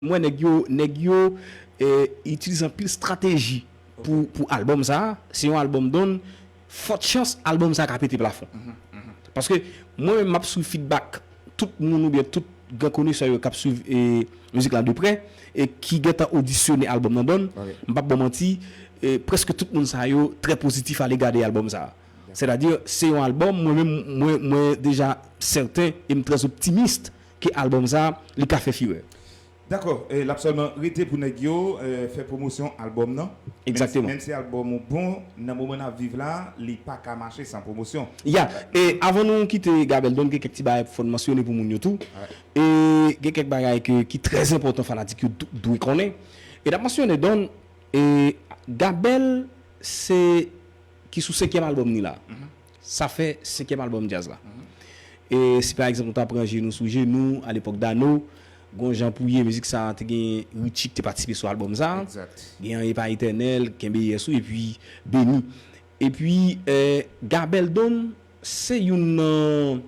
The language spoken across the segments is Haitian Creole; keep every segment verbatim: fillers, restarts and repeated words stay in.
M wè nèg yo, nèg yo eh, itilize anpil estrateji pou, pou albòm sa a. Se yon albòm donn, fòt chans albòm sa a ka pete plafon. Paske mwen menm m ap swiv feedback tout moun oubyen tout gran konesè yo k ap swiv eh, mizik la de prè e ki gentan odisyone albòm nan donn, m p ap ba w manti, eh, prèske tout moun sa yo trè pozitif alega de albòm sa a. Sètadi, se yon albòm, mwen menm, mwen, mwen deja sèten e m trè optimist ke albòm sa a, li ka fè firè. Dakò, eh, l ap sèlman rete pou nèg yo eh, fè pwomosyon albòm nan. Egzakteman. Menm si albòm ou bon, nan moman n ap viv la, li pa ka mache san pwomosyon. Ya, e avan nou kite Gabel Don, gen kèk ti bagay pou fò n mansyone pou moun yo tou. E gen kèk bagay ke, ki trè enpòtan fanatik yo dwe konnen. E n ap mansyone Don, e Gabel se ki sou senkyèm albòm ni la. Sa fè senkyèm albòm djaz la. E si pa egzanp nou ta pran Jenou sou jenou, alepòk Dano, gon jan pou ye mizik sa te gen Richie ki te patisipe sou albòm sa. Gen Anyen pa etènèl, Kenbe Yès ou, epi Beni. Epi eh, Gabel Don se youn nan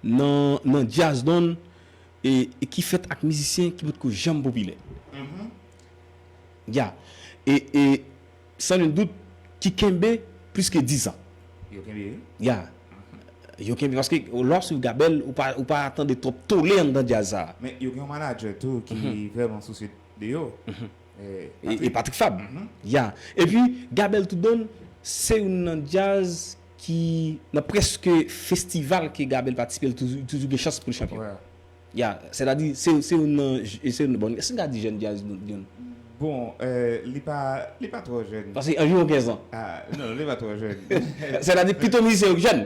nan, nan djaz donn e, e ki fèt ak mizisyen ki potko janm popilè. Ya. E, e san nul dout, ki kenbe plis ke diz an. Yo kenbe, wi. Ya. Yo kenbe, paske lè w swiv Gabel, ou pa, ou pa tande twòp tole anndan djaz sa. Men yo gen yon manadjè tou ki vrèman sousye de yo. E Patrick Fabre. Ya. Epi, Gabel Toudon, se youn nan djaz ki, nan prèske festival ke Gabel patisipe, li toujou, toujou gen chans pou l chanpyon. Ya, sètadi, se, se youn nan, se youn, bon, èske n ka di jèn djaz, Don? Bon, li pa, li pa twò jèn. Paske anviwon kenz an. Ah, non, li pa twò jèn. Sètadi, pito mizisyen yo k jèn.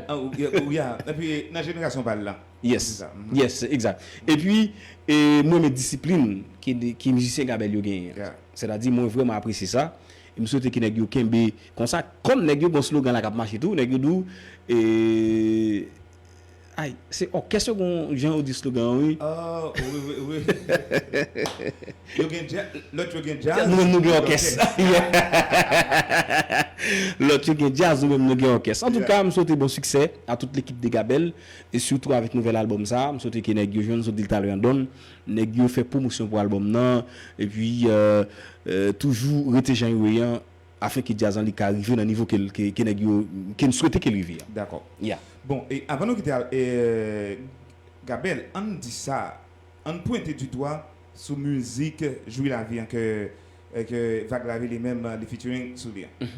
Ya, epi nan jenerasyon pa l la. Yes, yes, egzak. Epi, e, mwen renmen disiplin ke, ke mizisyen Gabel yo genyen. Sètadi, mwen vrèman apresye sa. E m swete ke nèg yo kenbe konsa. Kòm nèg yo gen slogan la k ap mache tou, nèg yo di w, e, ay, se òkès yo gen yon jan yo di slogan an, wi. Oh, wi, wi, wi. Yo gen djaz, lòt yo gen djaz. Nou menm nou gen òkès. Lòt yo gen djaz, nou menm nou gen òkès. Antouka, m swete bon siksè a tout lekip de Gabel e sitou avèk nouvèl albòm sa. M swete ke nèg yo jwenn, sot di l talè an donn, nèg yo fè pwomosyon pou albòm nan, epi euh, euh, toujou rete jan yo ye an, afen ke djaz lan li ka rive nan nivo ke, ke, ke nèg yo, ke n swete ke l rive a. Dakò. Ya. Bon, e avan nou kite al, e, Gabel, ann di sa, ann pwente di dwa sou mizik Jwi Lavi an ke, ke Vag Lavi li menm li featuring sou li an.